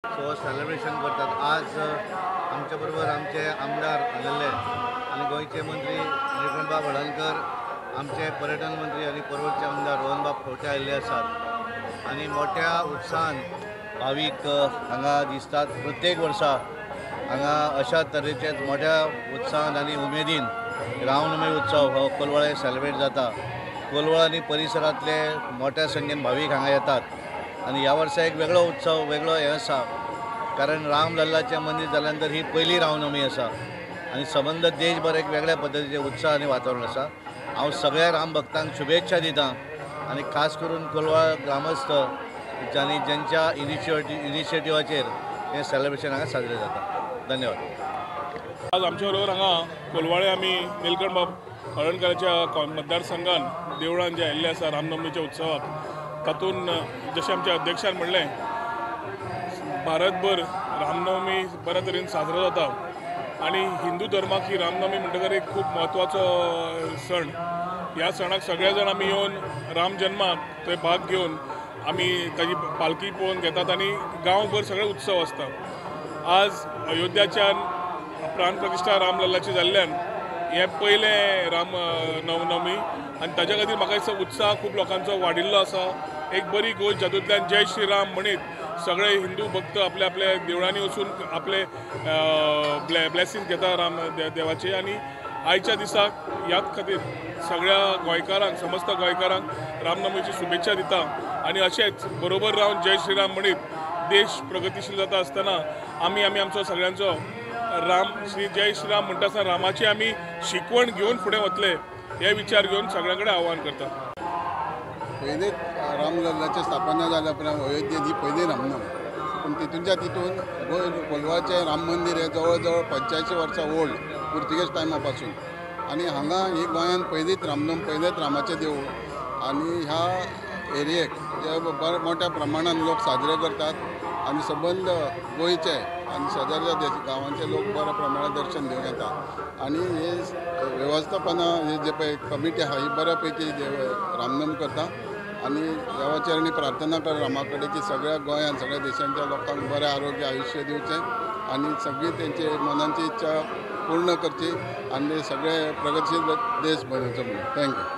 So celebration करतात. आज आमच्या बरोबर आमचे आमदार आसलेले आनी गोंयचे मंत्री निळकंठबाब हळर्णकर, आमचे पर्यटन मंत्री आनी पर्वरचे आमदार रोहनबाब खंवटे आयिल्ले आसात आनी मोठ्या उत्साहान भावीक हांगा दिसतात. प्रत्येक वर्सा हांगा अशा तरेचेच मोठ्या उत्साहान आनी उमेदीन रामनवमी उत्सव हो कोलवाळे सेलिब्रेट जाता. कोलवाळ आनी परिसरांतले मोठ्या संख्येन भावीक हांगा येतात आनी ह्या वर्सा एक वेगळो उत्सव वेगळो हें आसा, कारण रामलल्लाचें मंदीर जाल्या नंतर ही पयली रामनवमी आसा आनी सबंद देशभर एक वेगळ्या पद्दतीचें उत्साह आनी वातावरण आसा. हांव सगळ्या राम भक्तांक शुभेच्छा दितां आनी खास करून कोलवाळ ग्रामस्थ जांणी ज्यांच्या इनिशिएटिवाचेर हें सेलिब्रेशन हांगा साजरें जाता. धन्यवाद. आज आमच्या बरोबर हांगा कोलवाळे आमी निळकंठबाब हळर्णकराच्या मतदारसंघान देवळान जे आयिल्ले आसा रामनवमीच्या उत्सवाक, तातूंत जशें आमच्या अध्यक्षान म्हणलें, भारतभर रामनवमी बऱ्या तरेन साजरो जाता आनी हिंदू धर्माक ही रामनवमी म्हणटकर एक खूब म्हत्वाचो सण. ह्या सणाक सगळे जाण आमी येवन राम जन्माक थंय भाग घेवन आमी ताजी पालखी पळोवन घेतात आनी गांवभर सगळे उत्सव आसता. आज अयोध्याच्यान प्राणप्रतिश्ठा रामलल्लाची जाल्ल्यान हें पयलें राम नवनवमी आनी ताज्या खातीर म्हाका दिसता उत्साह खूब लोकांचो वाडिल्लो आसा. एक बरी गोश्ट जातूंतल्यान जय श्रीराम म्हणीत सगळे हिंदू भक्त आपल्या आपल्या देवळांनी वचून आपले ब्लेसिंग घेता राम देवाचे. आनी आयच्या दिसाक ह्याच खातीर सगळ्या गोंयकारांक, समस्त गोंयकारांक रामनवमीची शुभेच्छा दिता आनी अशेंच बरोबर रावन जय श्रीराम म्हणीत देश प्रगतीशील जाता आसतना आमी आमी आमचो सगळ्यांचो राम श्री जय श्रीराम म्हणटा आसतना रामाची आमी शिकवण घेवन फुडें वतले हे विचार घेवन सगळ्यां कडेन आव्हान करता. पयलींच रामलल्लाची स्थापना जाल्या उपरांत अयोध्येंत ही पयली रामनवमी, पूण तितूनच्या तितून गोंय कोलवाळचें राम मंदीर हें जवळ जवळ 85 वर्सां ओल्ड पुर्तुगेज टायमा पासून, आनी हांगा ही गोंयांत पयलींच रामनवमी, पयलेंच रामाचें देवूळ आनी ह्या एरियेक जे बऱ्या मोठ्या प्रमाणान लोक साजरे करतात आनी सबंद गोंयचे आनी शेजारच्या देश गांवांचे लोक बऱ्या प्रमाणात दर्शन घेवंक येता. आनी हे वेवस्थापना ही जे पळय कमिटी आहा ही बऱ्या पैकी रामनवमी करता आनी देवाचेर आनी प्रार्थना कर रामा कडेन की सगळ्या गोंयांत सगळ्या देशांच्या लोकांक बरें आरोग्य आयुश्य दिवचें आनी सगळी तेंची मनांची इच्छा पूर्ण करची आनी सगळे प्रगतशील देश बनोवचो म्हणून. Thank you.